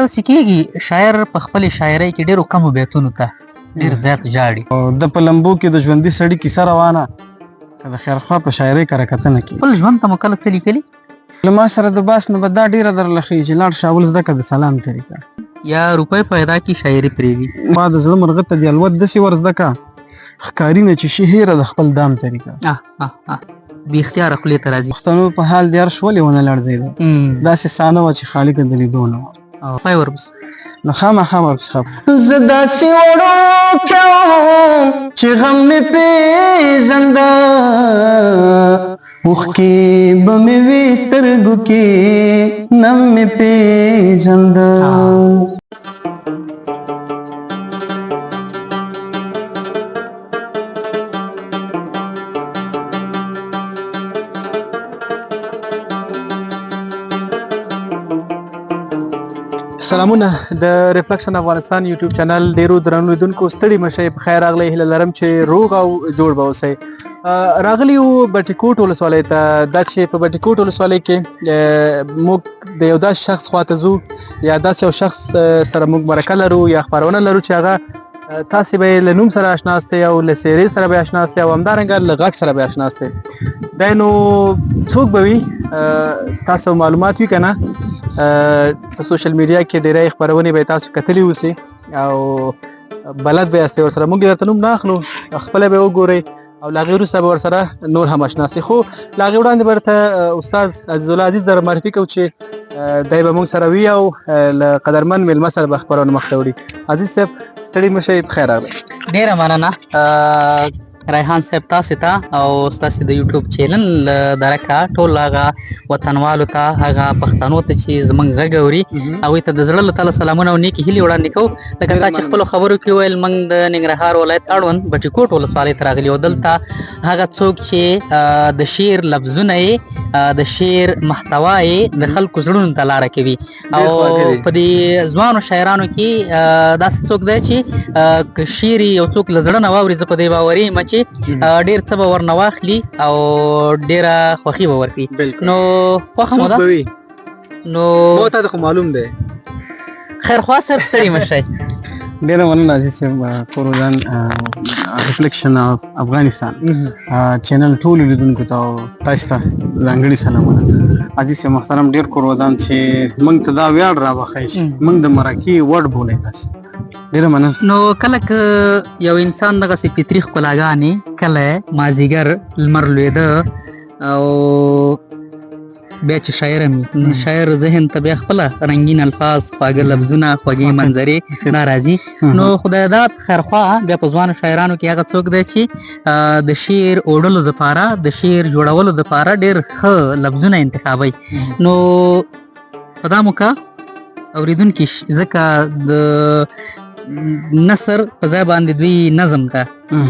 داسې کېږي شاعر په خپلې شاعرۍ کې ډېرو کمو بیتونو ته ډېر زیات ژاړي. د په لمبو کې د ژوندي سړي کیسه روانه که د خیرخوا په شاعرۍ کره کتنه کېږي. خپل ژوند ته مو کله څه لیکلي؟ له ما سره د باس نه به دا ډېره درله ښیي چې لاړ شه اول زده که د سلام طریقه. یا روپۍ پیدا کړي شاعري پرېږدي. ما د زړه مرغه ته د الوت داسې ور زده که ښکاري نه چې شي هېره د خپل دام طریقه. بې اختیاره خولې ته راځي. پښتنو په حال د عرش ولې ونه لړزېده، داسې سانه وه چې خالقه د لیدو نه وه. پای ورپسې نو خامخا ورپسې خپه. زه داسې وړوکی وم چې غم مې پېژنده، اوښکې به مې وې سترګو کې نم مې پېژنده. سلامونه د ریفلیکشن افغانستان یوټیوب چینل ډیرو درنو لیدونکو ستړي مشه په خیر راغلی، هیله لرم چې روغ او جوړ به اوسئ. راغلی یو بټي کوټ ولسوالۍ ته. دا چې په بټي کوټ ولسوالۍ کې موږ د یو داسې شخص خواته ځو یا داسې یو شخص سره موږ مرکه لرو یا خپرونه لرو چې هغه تاسې به یې له نوم سره آشنا یاستئ او له څېرې سره به آشنا یاستئ او همدارنګه له غږ سره به آشنا یاستئ. دی نو څوک به وي تاسو معلومات وي که نه؟ په سوشل میډیا کې ډیری خپرونې به تاسو کتلې اوسئ او بلد به یاستئ ورسره. موږ یې درته نوم نه اخلو، خپله به وګورئ او له هغې وروسته به ورسره نور هم آشنا سئ. خو له هغې وړاندې به درته استاد عزیزالله عزیز در معرفي کوو چې دی به موږ سره وي او له قدرمن مېلمه سره به خپرونه مخته وړي. عزیز صاحب ستړي مه شئ، پخیر راغلی. ډېره مننه ریحان صاحب تاسې ته او ستاسې د یوټیوب چینل له درکه ټول هغه وطنوالو ته، هغه پښتنو ته چې زمونږ غږ اوري هغوی ته د زړه له تله سلامونه او نیکې هیلې وړاندې کوو. لکه تا چې خپلو خبرو کې وویل موږ د ننګرهار ولایت اړوند بټي کوټ ولسوالۍ ته راغلي او دلته هغه څوک چې د شعر لفظونه یې د شعر محتوا یې د خلکو زړونو ته لاره کوي او په دې ځوانو شاعرانو کې داسې څوک دی چې که شعر یې یو څوک له زړه نه واوري، زه په دې باوري یم چې ډېر څه به ورنه واخلي او ډېره خوښي به ورکړي. نو خوښه مو ده. نو تا ته خو معلوم دی. خیرخواه صاحب ستړي مه شئ. ډېره مننه عزیز صاحب. کور ودان ریفلیکشن اف افغانستان چینل ټولو لیدونکو ته او تاسو ته ځانګړي سلامونه. عزیز صاحب محترم، ډېر کور ودان چې موږ ته دا ویاړ راوښیي چې موږ د مرکې وړ بولئ تاسو. ډېره مننه. نو کله که یو انسان دغسې فطري ښکلاګانې، کله مازیګر لمر لوېده او بیا چې شاعر هم وي، شاعر ذهن ته بیا خپله رنګین الفاظ، خواږه لفظونه، خوږې منظرې دا راځي. نو خدای داد خیرخواه بیا په ځوانو شاعرانو کې هغه څوک دی چې د شعر اوډلو دپاره، د شعر جوړولو دپاره ډېر ښه لفظونه انتخابوي. نو په دا موقع اورېدونکي ځکه د نثر په ځای باندې دوی نظم ته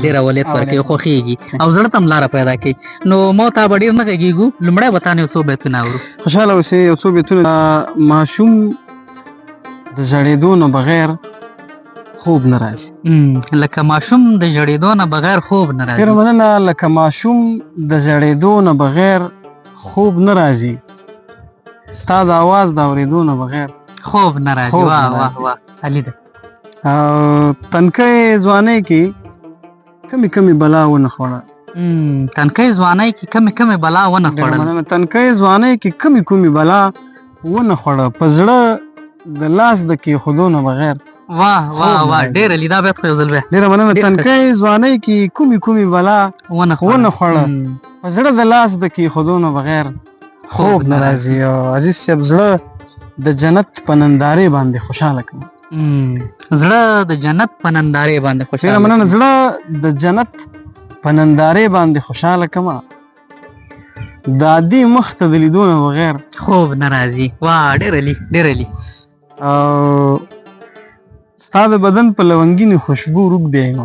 ډېر اوليت ورکوي، خوښېږي او زړه ته هم لاره پیدا کوي. نو ما تا به ډېر نه غږېږو، لومړی به تا نه یو څو بیتونه اورو. خوشحاله اوسې. یو څو بیتونه. ماشوم د ژړېدو نه بغیر خوب نه راځي. لکه ماشوم د ژړېدو نه بغیر خوب نه راځي. ډېره مننه. لکه ماشوم د ژړېدو نه بغیر خوب نه راځي، ستا د اواز د اورېدو نه بغیر خوب نه راځي. واه واه واه، علي ده. او تنکۍ ځوانۍ کې کمې کمې بلا ونه خوړه. تنکۍ ځوانۍ کې کمې کمې بلا ونه خوړل. تنکۍ ځوانۍ کې کمې کمې بلا ونه خوړه، په زړه د لاس د کېښودو نه بغیر. واه واه واه، ډېر علي، دا بیت خو یو ځل بیا. ډېره مننه. تنکۍ ځوانۍ کې کومې کومې بلا ونه خوړه، په زړه د لاس د کېښودو نه بغیر خوب نه راځي. او عزیز صاحب زړه د جنت په نندارې باندې خوشحاله کړم. زړه د جنت په نندارې باندې خوشحاله. ډېره مننه. زړه د جنت په نندارې باندې خوشحاله کړم، د عادي مخ ته د لیدو نه بغیر خوب نه راځي. واه، ډېر علي، ډېر علي. او ستا د بدن په لونګینې خوشبو روږدی یم.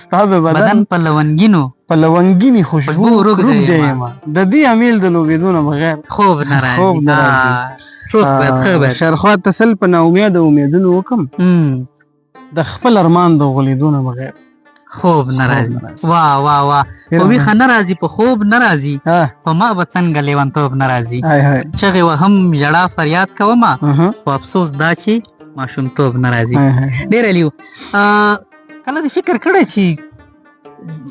ستا د بدن په لونګینو په لونګینې خوشبو روږدی یم، د دې امیل د لوبېدو نه بغیر خوب نه راځي. خوب نه راځي. خیرخواه تسل په ناامیده امیدونو وکم، د خپل ارمان د غولېدو نه بغیر خوب نه راځي. واه واه واه، په ویښه نه راځي، په خوب نه راځي، په ما به څنګه لیونتوب نه راځي. چغې وهم، ژړا فریاد کومه، خو افسوس دا چې ماشومتوب نه راځي. ډېر عالي. کله دې فکر کړی چې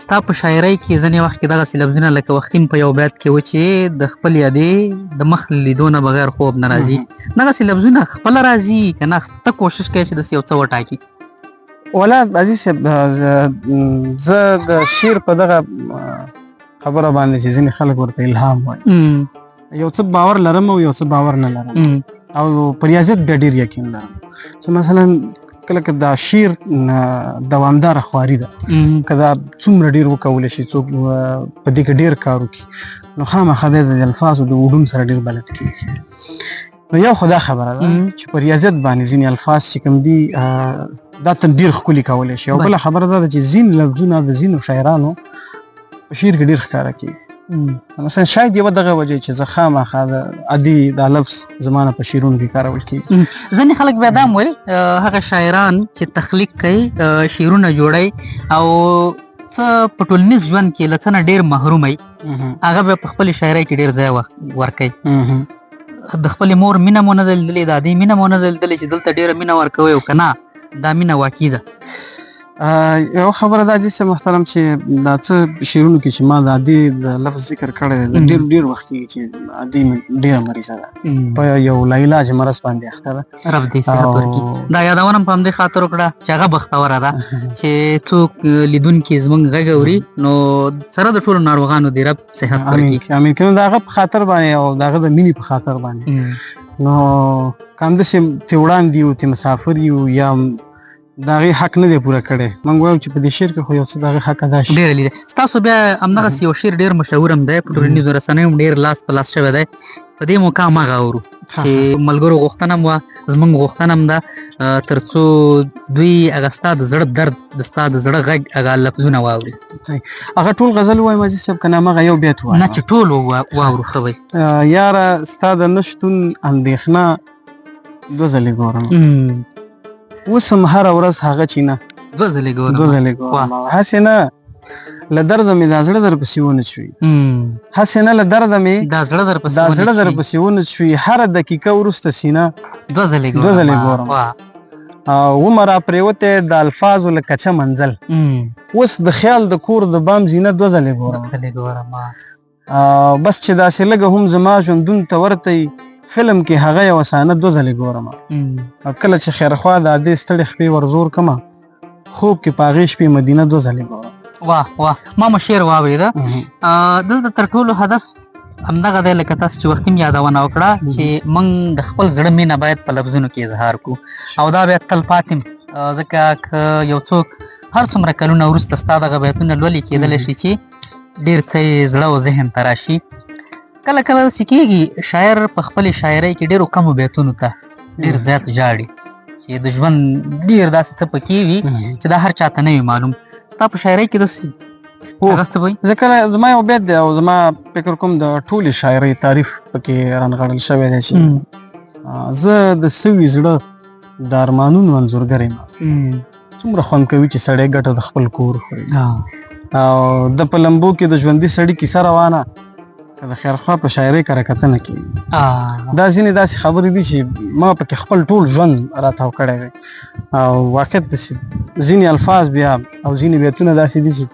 ستا په شاعرۍ کې ځینې وخت کې دغسې لفظونه لکه وختیم په یو بیت کې و چې د خپل یادې د مخ لیدو نه بغیر خوب نه راځي، دغسې لفظونه خپله راځي که نه ته کوشش کوې چې داسې یو څه وټاکي؟ ولا عزیز صاحب، زه د شعر په دغه خبره باندې چې ځینې خلک ورته الهام وایي، یو څه باور لرم او یو څه باور نه لرم، او په ریاضت بیا ډېر یقین لرم چې مثلا کله که دا شعر دوامداره خواري ده، که دا څومره ډېر وکولی شي څوک په دې کې ډېر کار وکړي، نو خامخا دی د الفاظو د وډون سره ډېر بلد کېږي. نو یو خو دا خبره ده چې په ریاضت باندې ځینې الفاظ چې کوم دي دا تم ډېر ښکلي کولی شي، او بله خبره دا ده چې ځینې لفظونه د ځینو شاعرانو په شعر کې ډېر ښکاره کېږي. مثلا شاید یوه دغه وجه چې زه خامخا د عادي دا لفظ زما نه په شعرونو کې کارول کېږي. ځینې خلک بیا دا هم وایي، هغه شاعران چې تخلیق کوي، شعرونه جوړوي او څه په ټولنیز ژوند کې له څه نه ډېر محروم وي، هغه بیا په خپلې شاعرۍ کې ډېر ځای ورکوي. د خپلې مور مینه مو نه ده لیدلې، د ادې مینه مو نه ده لیدلې چې دلته ډېره مینه ورکوي، او که نه دا مینه واقعي ده. یو خبره دا چې محترم چې دا څه شعرونو کې چې ما د ادې د لفظ ذکر کړی دی، ډېر ډېر وخت کېږي چې ادې مې ډېره مریضه ده، په یو لاعلاج مرض باندې اخته ده. رب دې صحت ورکړي. دا یادونه هم په همدې خاطر وکړه چې هغه بختوره ده چې څوک لیدونکي زموږ غږ اوري، نو سره د ټولو ناروغانو دې رب صحت ورکړي. امین. که نو د هغه په خاطر باندې او د هغه د مینې په خاطر باندې، نو که همداسې ترې وړاندې یو، ترې مسافر یو، یا د هغې حق نه دی پوره کړی، موږ وایو چې په دې شعر کې خو یو څه د هغې حق ادا شي. ډېر عالي دی. ستاسو بیا همدغسې یو شعر ډېر مشهور هم دی، په ټولنیزو رسنیو هم ډېر لاس په لاس شوی دی، په دې موقع هم هغه اورو چې ملګرو غوښتنه هم وه، زموږ غوښتنه هم ده، تر څو دوی هغه ستا د زړه درد، د ستا د زړه غږ، هغه لفظونه واوري. هغه ټول غزل ووایم عزیز صاحب که نه هماغه یو بیت ووایم؟ نه، چې ټول واورو ښه وي. یاره ستا د نشتون اندېښنه دوه ځلې ګورم، اوس هم هره ورځ هغه چې نه دوه ځلې ګورم، دوه ځلې ګورم، هسې نه له درده مې دا زړه درپسې ونه چوي، هسې نه له درده مې دا زړه درپسې ونه چوي، هره دقیقه وروسته سینه دوه ځلې ګورم، ومه را پرېوتی د الفاظو له کچه منزل، اوس د خیال د کور د بام زینه دوه ځلې ګورم، بس چې داسې لږه هم زما ژوندون ته ورته فلم کې هغه یوه صحنه دوه ځلې ګورم، او کله چې خیرخوا د ادې ستړې خپې ورزور کمه، خوب کې په هغې شپې مدینه دوه ځلې ګورم. واه واه، ما مو شعر واورېده. دلته تر ټولو هدف همدغه دی، لکه تاسو چې وختي هم یادونه وکړه چې موږ د خپل زړه مینه باید په لفظونو کې اظهار کړو، او دا باید تل پاتې، ځکه که یو څوک هر څومره کلونه وروسته ستا دغه بیتونه لولي، کېدلی شي چې ډېر څه یې زړه او ذهن ته راشي. کله کله داسې کېږي شاعر په خپلې شاعرۍ کې ډېرو کمو بیتونو ته ډېر زیات ژاړي، چې د ژوند ډېر داسې څه پکې وي چې دا هر چا ته نه وي معلوم. ستا په شاعرۍ کې داسې هغه څه وایي؟ ځکه زما یو بیت دی او زما فکر کوم د ټولې شاعرۍ تعریف پکې رانغاړل شوی دی چې زه د سوي زړه د ارمانونو انځورګر یم، څومره خوند کوي چې سړی ګټه د خپل کور خوري، او د په لمبو کې د ژوندي سړي کیسه روانه که د خیرخوا په شاعرۍ کره کتنه کوي. دا ځینې داسې خبرې دي چې ما پکې خپل ټول ژوند راتاو کړی دی، او واقعیت داسې ځینې الفاظ بیا او ځینې بیتونه داسې دي چې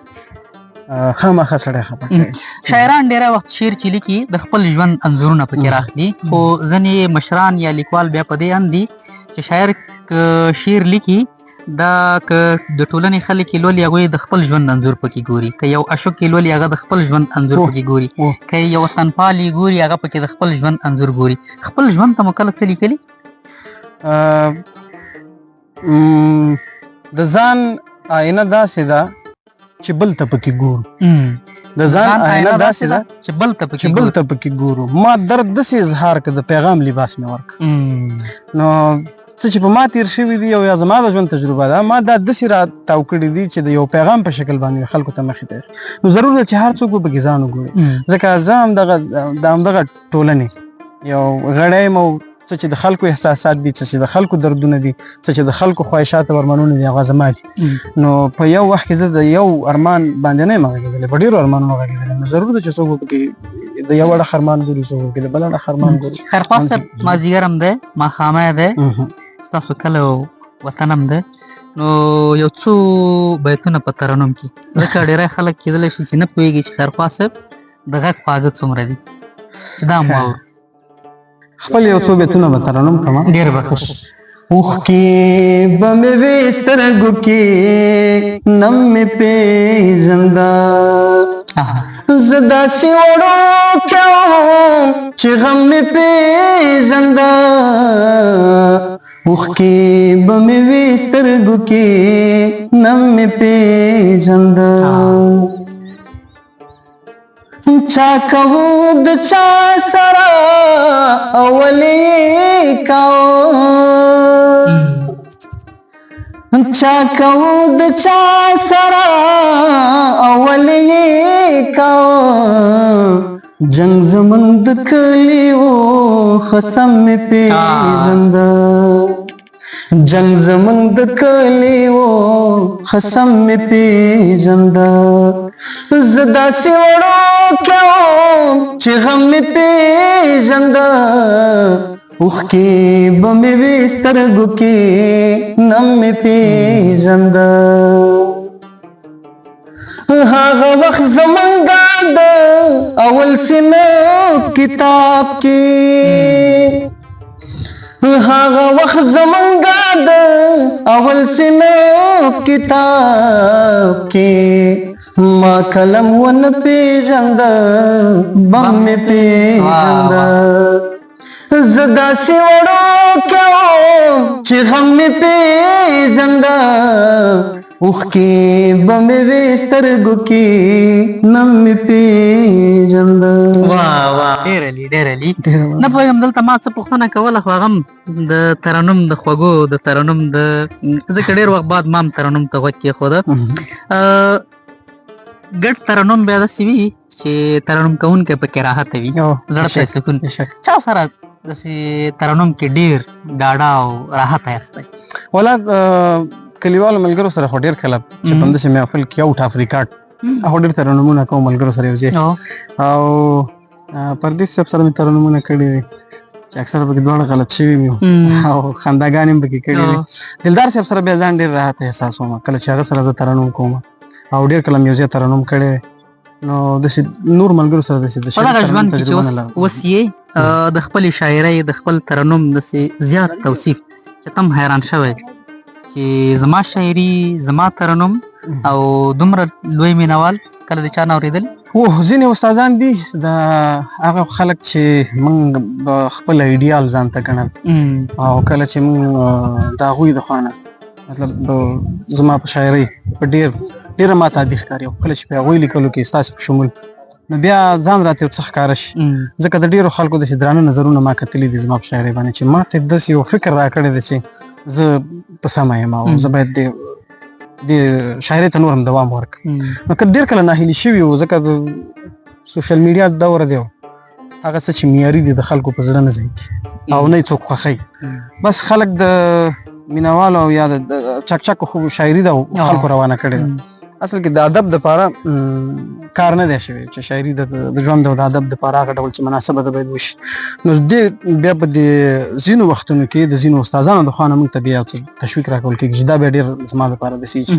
خامخا سړی خفه کوي. شاعران ډېری وخت شعر چې لیکي د خپل ژوند انځورونه پکې راخلي، خو ځینې مشران یا لیکوال بیا په دې اند دي چې شاعر که شعر لیکي دا که د ټولنې خلک یې لولي هغوی د خپل ژوند انځور پکې ګوري، که یو اشوک یې لولي هغه د خپل ژوند انځور پکې ګوري، که یو وطنپال یې ګوري هغه پکې د خپل ژوند انځور ګوري. خپل ژوند ته مو کله څه لیکلي؟ د ځان آینه داسې ده چې بل ته پکې ګورو، د ځان آینه داسې ده چې بل ته پکې ګورو. ما درد داسې اظهار که د پیغام لباس مې ورکړ، نو څه چې په ما تیر شوي دي او یا زما د ژوند تجربه ده، ما دا داسې را تاو کړي دي چې د یو پیغام په شکل باندې خلکو ته مخې ته، نو ضرور ده چې هر څوک به پکې ځان وګوري، ځکه زه هم د همدغه ټولنې یو غړی یم او څه چې د خلکو احساسات دي، څه چې د خلکو دردونه دي، څه چې د خلکو خواهشات او ارمانونه دي، هغه زما دي. نو په یو وخت کې زه د یو ارمان باندې نه یم غږېدلی، په ډېرو ارمانونو غږېدلی. نو ضرور ده چې څوک پکې د یو اړخ ارمان ګوري، څوک پکې د بل اړخ ارمان ګوري. خیرخواه صاحب، مازدیګر هم دی، ماښامی دی، ستاسو کلی او وطن هم دی. نو یو څو بیتونه په ترنم کې، ځکه ډېری خلک کېدلی شي چې نه پوهېږي چې خیرخواه صاحب د غږ خواږه څومره دي، چې دا هم واورو. خپل یو څو بیتونه به ترنم کړم. ډېر به ښه شي. اوښکې به مې وې سترګو کې، نم مې پېژنده، زه داسې وړوکی وم چې غم مې پېژنده. اوښکې به مې وې سترګو کې، نم مې پېژنده. چا کوو د چا سره اولې کاو، چا کوو د چا سره اولې کاو، جنگ زمونږ د کلي و، خسم مې پېژنده. جنگ زمونږ د کلي و، خسم مې پېژنده. زه داسې وړوکی وم چې غم مې پېژنده. اوښکې به مې وې سترګو کې، نم مې پېژنده. هغه وخت زمونږ د اول صنف کتاب کې، هغه وخت زمونږ د اول صنف کتاب کې، ما قلم ونه پېژنده، بم مې پېژنده. زه داسې وړوکی وم چې غم مې پېژنده. اوښکې به مې وې سترګو کې، نم مې پېژنده. واه واه، ډېر عالي، ډېر عالي. نه پوهېږم دلته ما څه پوښتنه کوله، خو هغه هم د ترنم د خوږو د ترنم د، ځکه ډېر وخت بعد ما هم ترنم ته غوږ کېښوده. ګډ ترنم بیا داسې وي چې ترنم کوونکی پکې راحته وي، زړه ته یې سکون. چا سره داسې ترنم کې ډېر ډاډه او راحته یاستئ؟ ولا کلیوالو ملګرو سره خو ډېر کله چې په همداسې محفل کې اوټ اف ریکارډ هغه ډېر ترنمونه کوم ملګرو سره یو ځای، او پردیس صاحب سره مې ترنمونه کړي دي چې اکثره پکې دواړه غلط شوي وي او خنداګانې هم پکې کړي دي. دلدار صاحب سره بیا ځان ډېر راحت احساسوم کله چې هغه سره زه ترنم کوم، او ډېر کله مې یو ځای ترنم کړی. نو داسې نور ملګرو سره داسې د په دغه ژوند کې چې اوس یې د خپلې شاعرۍ د خپل ترنم داسې زیات توصیف چې تم حیران شوی چې زما شاعري، زما ترنم او دومره لوی مینوال کله د چا نه اورېدل؟ ځینې استادان دي د هغه خلک چې موږ خپل ایډیال ځان ته ګڼل، او کله چې موږ د هغوی د خوا نه مطلب زما په شاعرۍ په ډېره ماته عادي ښکاري، او کله چې په هغوی لیکلو کې ستاسو په شمول نو بیا ځان راته یو څه ښکاره شي. ځکه د ډېرو خلکو داسې درانه نظرونه ما کتلي دي زما په شاعرۍ باندې چې ما ته داسې یو فکر راکړی دی چې زه په سمه یم او زه باید دې شاعرۍ ته نور هم دوام ورکړم. نو که ډېر کله ناهیلي شوي وو، ځکه د سوشل میډیا دوره دی، هغه څه چې معیاري دي د خلکو په زړه نه ځای کېږي او نه یې څوک خوښوي. بس خلک د مینوالو او یا د چکچکو خو شاعري ده خلکو روانه کړې ده. اصل کې د ادب دپاره کار نه دی شوی چې شاعري د ژوند او د ادب دپاره هغه ډول چې مناسبه ده باید وشي. نو دې بیا په دې ځینو وختونو کې د ځینو استادانو د خوا نه موږ ته بیا تشویق راکول کېږي چې دا بیا ډېر زما دپاره داسې چې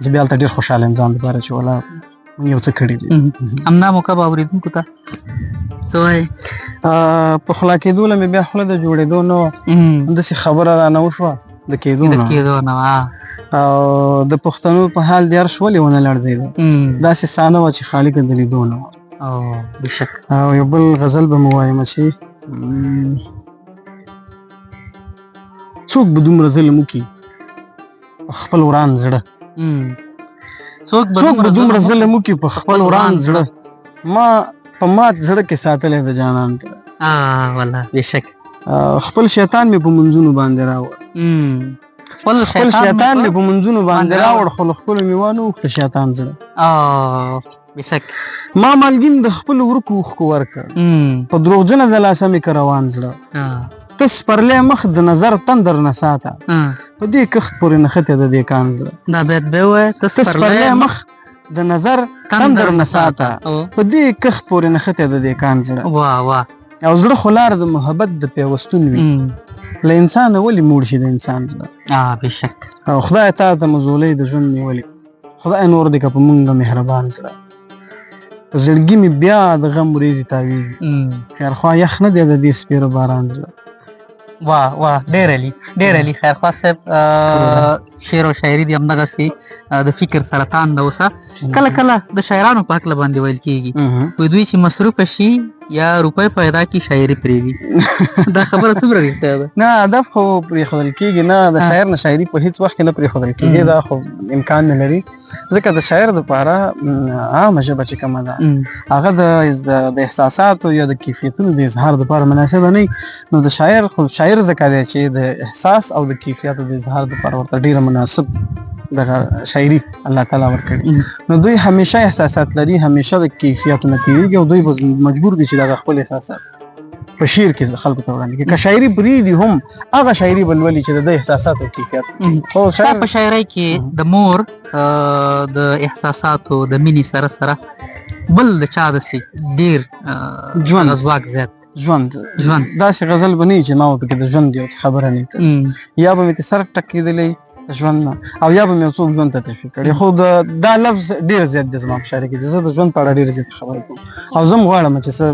زه بیا هلته ډېر خوشحاله یم ځان دپاره چې ولا موږ یو څه کړي دي. همدا موقع به اورېدونکو ته څه وایې؟ په خوله کېدو له مې بیا خوله د جوړېدو نه وه، همداسې خبره رانه وشوه د کېدو نه، د کېدو نه وه. او د پښتنو په حال د عرش ولې ونه لړزېده، داسې ساه نه وه چې خالي که د لیدو نه وه. بېشک. او یو بل غزل به مو وایم چې څوک به دومره ظلم وکړي په خپل وران زړه، څوک به دومره ظلم وکړي په خپل وران زړه، ما په مات زړه کې ساتلی د جانان زړه. والله بېشک. خپل شیطان مې په منځونو باندې راوړ، خپل شیطان مې په منځونو باندې راوړ، خو له خپلو مې وانه وښته شیطان زړه. بېشک. ما مالګین د خپلو ورکو اوښکو ورکړ، په دروغجنه دلاسه مې که روان زړه. ته سپرلی مخ د نظر تندر نه ساته، په دې کښت پورې نښتی د دې کان زړه. دا بیت به ووایه، ته سپرلی مخ د نظر تندر نه ساته، په دې کښت پورې نښتی د دې کان زړه. واه واه. او زړه خو لار د محبت د پیوستون وي، له انسانه ولې موړ شي د انسان زړه؟ بېشک. او خدای تا ته مزولۍ د ژوند نیولې، خدای نور دې که په مونږ مهربان زړه. په زړګي مې بیا د غم ورېځې تاوېږي، خیرخوا یخ نه دی د دې سپېره باران زړه. واه واه، ډېر عالي، ډېر عالي خیرخوا صاحب. شعر او شاعري دې همدغسې د فکر سرطان ده اوسه. کله کله د شاعرانو په هکله باندې ویل کېږي، وایي دوی چې مصروفه شي یا روپۍ پیدا کړي شاعري پرېږدي. دا خبره څومره رښتیا ده؟ نه، ادب خو پرېښودل کېږي نه، د شاعر نه شاعري په هیڅ وخت کې نه پرېښودل کېږي، دا خو امکان نه لري. ځکه د شاعر دپاره عامه ژبه چې کومه ده هغه د احساساتو یا د کیفیتونو د اظهار دپاره مناسبه نه وي. نو د شاعر خو شاعر ځکه دی چې د احساس او د کیفیاتو د اظهار دپاره ورته ډېره مناسب دغه شاعري الله تعالی ورکړي. نو دوی همیشه احساسات لري، همیشه د کیفیاتو نه تېرېږي، او دوی به مجبور دي چې دغه خپل احساسات په شعر کې خلکو ته وړاندې کړي. که شاعري پرېږدي هم هغه شاعري به لولي چې د ده احساسات او کیفیات. خو ستا په شاعرۍ کې د مور د احساساتو د مینې سره سره بل د چا داسې ډېر ژوند ځواک زیات ژوند ژوند داسې غزل به نه وي چې ما به پکې د ژوند یو څه خبره نه کړې، یا به مې ترې سر ټکېدلی ژوند نه، او یا به مې یو څوک ژوند ته تشویق کړي. خو دا لفظ ډېر زیات دی زما په شاعري کې، زه د ژوند په اړه ډېر زیات خبرې کوم، او زه هم غواړم چې څه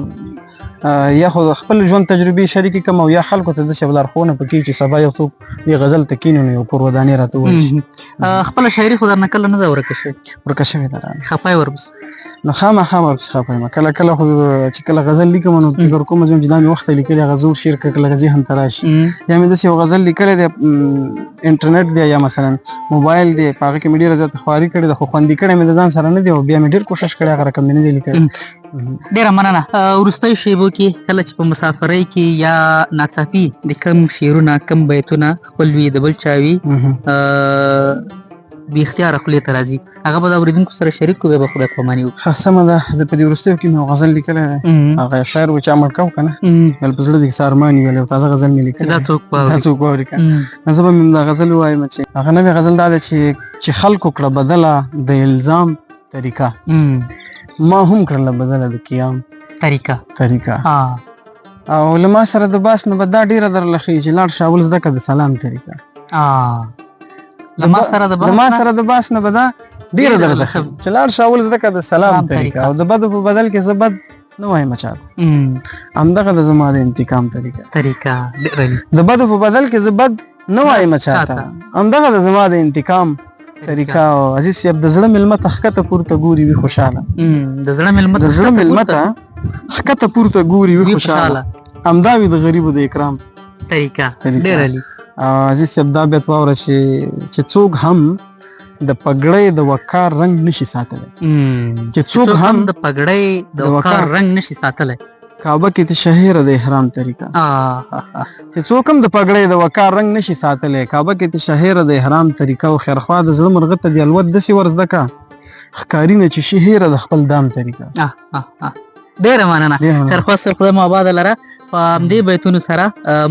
یا خو د خپل ژوند تجربې شریکې کړم، او یا خلکو ته داسې لارښوونه پکې چې سبا یو څوک دې غزل ته کښېني نو یو کور ودانۍ راته ووایي. خپله شاعري خو درنه کله نه ده ورکه شوې؟ ورکه شوې ده رانه. خفه یې ورپسې؟ نو خامخا ورپسې خفه یم. کله کله خو چې کله غزل لیکم نو فکر کوم چې دا مې وخته لیکلی هغه زوړ شعر کله ذهن ته راشي، یا مې داسې یو غزل لیکلی دی، انټرنیټ دی یا مثلا موبایل دی، په هغه کې مې ډېره زیاته خواري کړې ده، خو خوندي کړی مې د ځان سره نه دی، او بیا مې ډېر کوشش کړی هغه رقم مې نه دی لیکلی. ډېره مننه. وروستیو شېبو کې کله چې په مسافرۍ کې یا ناڅاپي د کم شعرونه کم بیتونه خپل وي د بل چا وي، بې اختیاره خولې ته راځي، هغه به د اورېدونکو سره شریک کړو، بیا به خدای پاماني وکړو. ښه سمه ده. د په دې وروستیو کې مې یو غزل لیکلی دی، هغه شاعر و چې امر کوو که نه، ویل په زړه دې څه ارمان وي، ویل یو تازه غزل مې لیکلی دا څوک واوري؟ دا څوک واوري که نه. زه به مې دا غزل ووایم چې هغه نوی غزل دا دی چې خلکو کړه بدله د الزام طریقه، ما هم کړله بدله د قیام طریقه. او له ما سره د باس نه به دا ډېره درله ښیي چې لاړ شه اول زده کړه د سلام طریقه. له ما سره د باس نه به دا ډېره درته ښیي چې لاړ شه اول زده کړه د سلام طریقه، او د بدو په بدل کې زه بد نه وایم چا ته، همدغه د زما د انتقام طریقه. د بدو په بدل کې زه بد نه وایم چا ته، همدغه د زما د انتقام طریقه. او عزیز صاحب د زړه مېلمه ته ښکته پورته ګوري وي خوشحاله، د زړه مېلمه ته ښکته پورته ګوري وي خوشحاله، همدا وي د غریبو د اکرام طریقه. ډېر عالي. عزیز صاحب دا بیت واوره چې څوک هم د پګړۍ د وقار رنګ نشي ساتلی، چې څوک هم د پګړۍ د وقار رنګ نشي ساتلی، کعبه کې ته شهیره د احرام طریقه. چې څوک هم د پګړۍ د وقار رنګ نشي ساتلی، کعبه کې ته شهیره د احرام طریقه، او خیرخوا د زړه مرغه ته د الوت داسې ور زده که ښکاري نه چې شي هېره د خپل دام طریقه. ډېره مننه خیرخوا صاحب، خدای مو آباده لره. په همدې بیتونو سره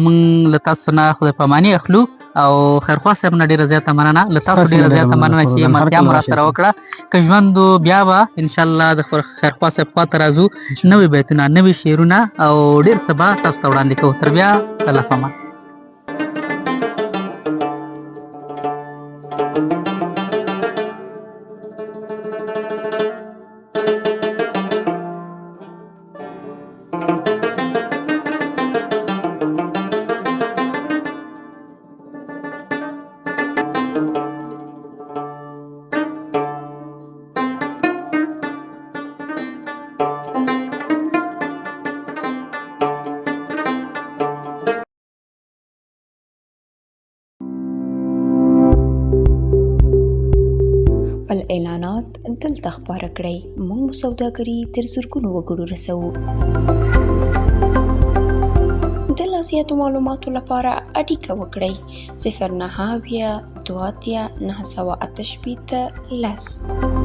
موږ له تاسو نه خدای پاماني اخلو، او خیرخوا صاحب نه ډېره زیاته مننه، له تاسو ډېره زیاته مننه چې ملتیا مو راسره وکړه. که ژوند بیا به انشاءالله د خیرخوا صاحب خواته راځو، نوي بیتونه، نوي شعرونه او ډېر څه به تاسو ته وړاندې کوو. تر بیا، الله پامان. خپل اعلانات دلته خپاره کړئ، موږ مو سوداګري تر زرګونو وګړو رسوو. د لا زیاتو معلوماتو لپاره اړیکه وکړئ 09 2 968 10.